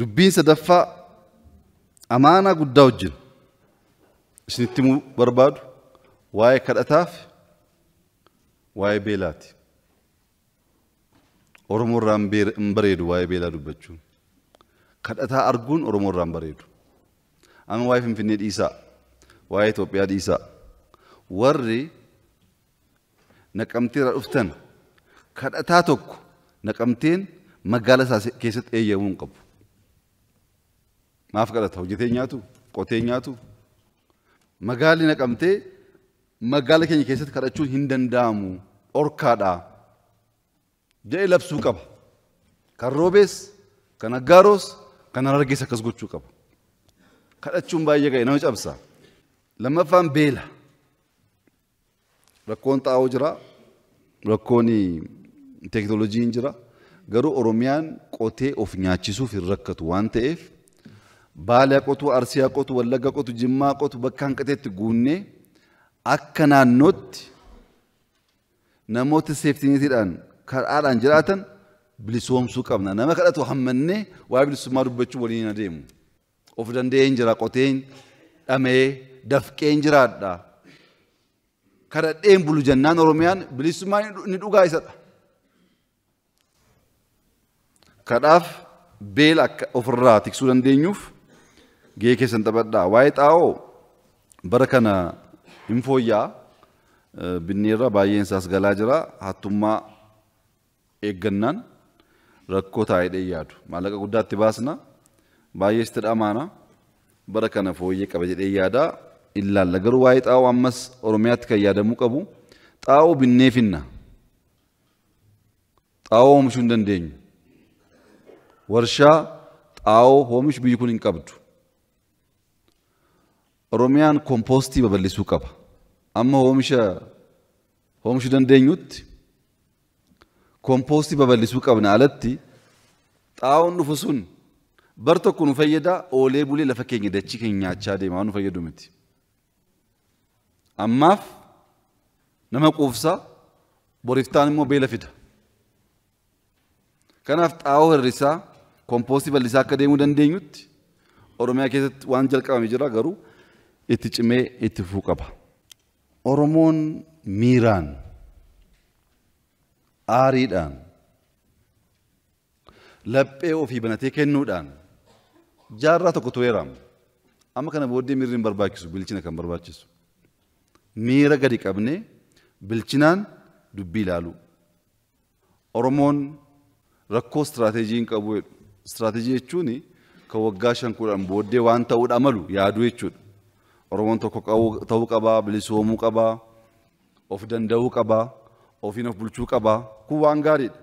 Dubbiin sadaffaa amaanaa guddaa wajjin isinitti himuu barbaadu waa'ee kadhataaf waa'ee beelaati. Oromoo irraa hin bareedu waa'ee beelaa dubbachuun. Kadhataa arguun Oromoo irraa hin bareedu. Amma waa'ee Finfinnee dhiisaa, waa'ee Itoophiyaa dhiisaa. Warri Naqamtee irraa dhuftan kadhataa tokko Naqamteen magaala isaa keessatti eeyyamuu hin qabu. Maaf kadhata? Hojjetee nyaatu? Qotee nyaatu? Magaalli Naqamtee magaala keenya keessatti kadhachuun hin danda'amu. Dhorkaadha. Jedhee labsuu qaba. Kan Roobees, kan Aggaaroos, kan Harargees akkas gochuu qaba. Kadhachuun baay'ee ga'e nama cabsa. Lammaffaan beela. Rakkoon xaa'oo jira, rakkoon teekinooloojiin jira. Garuu Oromiyaan qotee of nyaachisuuf hin rakkatu waan ta'eef Baalee qotu, Arsii qotu, Wallagga qotu, Jimmaa qotu bakka hanqateetti guunnee akka naannootti namoota seeftineetiidhaan karaadhaan jiraatan bilisoomsuu qabna. Nama kadhatu hammannee waa'ee bilisummaa dubbachuu waliin adeemu. Of danda'een jira, qoteen dhamee dafqeen jiraadha. Kadhadheen bulu jennaan Oromiyaan bilisummaan ni dhugaa isadha. Kadhaaf beela akka ofirraa tiksuu dandeenyuuf gahee keessan taphadhaa. Waa'ee xaa'oo bara kana hin fooyya'a. Binneerra baay'een isaas galaa jira. Hattummaa eeggannaan rakkoo taa'ee yaadu. Maallaqa guddaatti baasna. Baay'ee sitti dhamaana. Bara kana fooyyee qaba jedhee yaada. Ilaalla. Garuu waa'ee xaa'oo ammas Oromiyaatti kan yaadamuu qabu. Xaa'oo binnee finna. Xaa'oo oomishuu hin dandeenyu. Warshaa xaa'oo oomishu biyyi kun hin qabdu. Oromiyaan kompoostii babal'isuu qaba. Amma oomishuu dandeenyutti kompoostii babal'isuu qabna alatti xaa'oon dhufu sun bar tokko nu fayyada oolee bulee lafa keenya dachii keenya nyaachaa deema waan nu fayyadu miti. Ammaaf nama quufsa boriftaan immoo beela fida. Kanaaf xaa'oo hir'isaa kompoostii bal'isaa akka deemuu dandeenyutti Oromiyaa keessatti waan jalqabame jira garuu itti cimee itti fufuu qaba. Oromoon miiraan, aariidhaan, laphee ofii banatee kennuudhaan jaarraa tokko tureera. Amma kana booddee miirri hin barbaachisu, bilchina kan barbaachisu. Miira gadi qabnee bilchinaan dubbii ilaaluu. Oromoon rakkoo istiraateejii hin qabu jedhu. Istiraateejii jechuun kan waggaa 5 10 booddee waan ta'uudha malu yaaduu jechuudha. Oromoon tokko ta'uu qabaa, bilisoomuu qabaa, of danda'uu qabaa, ofiin of bulchuu qabaa. Kun waan gaariidha.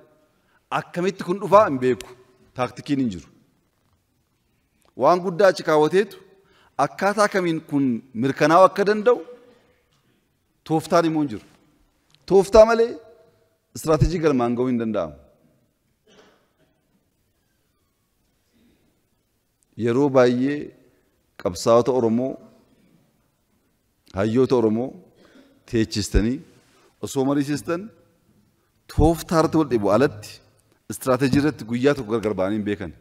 Akkamitti kun dhufaa hin beeku. Taaktikiin hin jiru. Waan guddaa achi kaawwateetu akkaataa kamiin kun mirkanaa'uu akka danda'u tooftaan immoo hin jiru. Tooftaa malee istiraateejii galmaan ga'uu hin danda'amu. Yeroo baay'ee qabsaa'ota Oromoo, hayyoota Oromoo teechistanii osoo mariisistan tooftaa irratti wal dhibu alatti istiraateejii irratti guyyaa tokko gargar ba'anii hin beekan.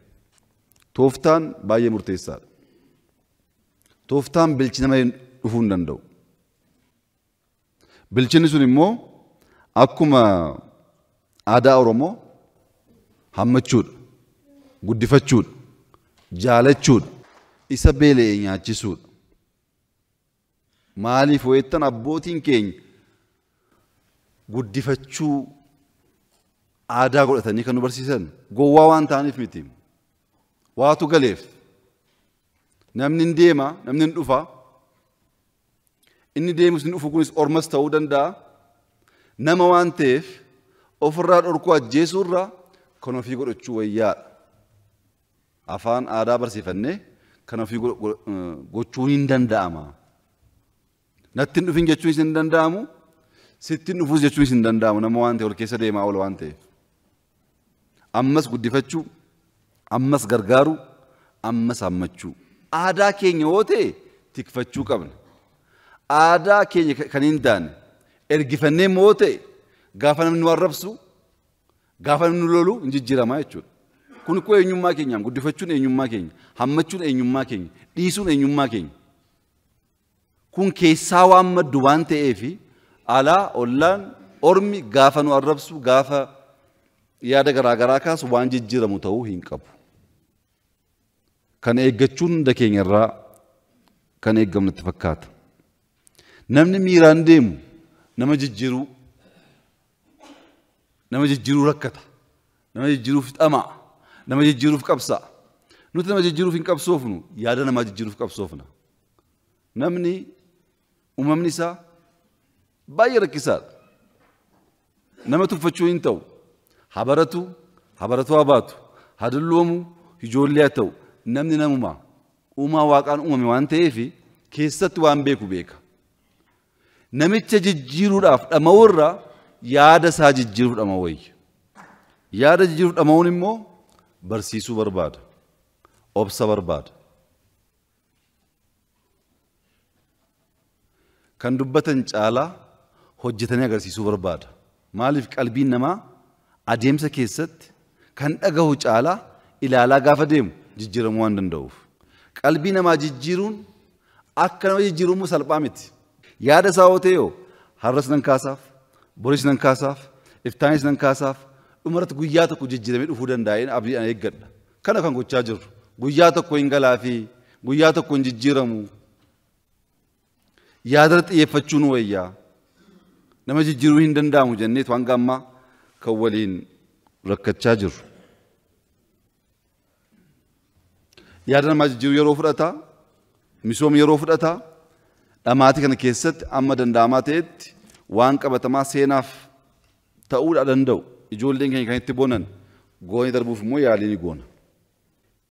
Tooftaan baay'ee murteessaadha. Tooftaan bilchina malee dhufuu hin danda'u. Bilchinni sun immoo akkuma aadaa Oromoo hammachuudha, guddifachuudha, jaalachuudha, isa beela'e nyaachisuudha. Maaliif ho'ettan abbootiin keenya guddifachuu aadaa godhatanii kan nu barsiisan gowwaa waan ta'aniif miti. Waatu galeef namni hin deema, namni hin dhufa. Inni deemus inni dhufu kunis ormas ta'uu danda'a. Nama waan ta'eef ofirraa dhorkuu ajjeesuurraa kan ofii godhachuu wayyaadha. Afaan aadaa barsiifannee kan ofii gochuun hin danda'ama. Natti hin dhufin jechuunis hin danda'amu, sitti hin dhufuus jechuunis hin danda'amu nama waan ta'eef ol keessa deemaa oola waan ta'eef. Ammas guddifachuu, ammas gargaaruu, ammas hammachuu. Aadaa keenya yoo ta'e tikfachuu qabna. Aadaa keenya kan hin taane ergifannee immoo yoo ta'e gaafa namni nu arrabsu, gaafa namni nu lolu hin jijjiiramaa jechuudha. Kun koo eenyummaa keenyaan guddifachuun eenyummaa keenya, hammachuun eenyummaa keenya, dhiisuun eenyummaa keenya. Kun keessaa waan maddu waan ta'eef alaa ollaan ormi gaafa nu arrabsu gaafa yaada garaagaraa kaasu waan jijjiiramu ta'uu hin qabu. Kan eeggachuun hunda keenya irraa kan eeggamu natti fakkaata. Namni miiraan deemu nama jijjiiruu rakkata, nama jijjiiruuf dhama'a, nama jijjiiruuf qabsa'a. Nuti nama jijjiiruuf hin qabsoofnu, yaada namaa jijjiiruuf qabsoofna. Namni uumamni isaa baay'ee rakkisaadha. Nama tuffachuu hin ta'u. Haa baratu, haa baratu haa baatu, haa dulloomu, ijoollee haa ta'u. Namni namuma uumaa waaqaan uumame waan ta'eef keessatti waan beeku beeka. Namicha jijjiiruudhaaf dhama'uu irraa yaada isaa jijjiiruuf dhama'uu wayya. Yaada jijjiiruuf dhama'uun immoo barsiisuu barbaada. Obsa barbaada. Kan dubbatan caalaa hojjetanii agarsiisuu barbaada. Maaliif qalbiin namaa adeemsa keessatti kan dhagahu caalaa ilaalaa gaafa deemu jijjiiramuu waan danda'uuf. Qalbii namaa jijjiiruun akka nama jijjiiruun salphaa miti. Yaada isaa yoo ta'e har'as nan kaasaaf, boris nan kaasaaf, iftaanis nan kaasaaf, dhumarratti guyyaa tokko jijjiiramee dhufuu danda'een abdiidhaan eeggadha. Kana kan gochaa jirru. Guyyaa tokko hin galaafi, guyyaa tokko hin jijjiiramu. Yaada xiyyeeffachuun wayyaa. Nama jijjiiruu hin danda'amu jenneetu hanga ammaa kan waliin rakkachaa jirru. Yaada namaa jijjiiruu yeroo fudhata, misooma yeroo fudhata, dhamaatii kana keessatti amma danda'amaa ta'etti waan qabatamaa seenaaf ta'uudha danda'u. Ijoolleen keenya kan itti boonan goonee darbuuf immoo yaalii ni goona.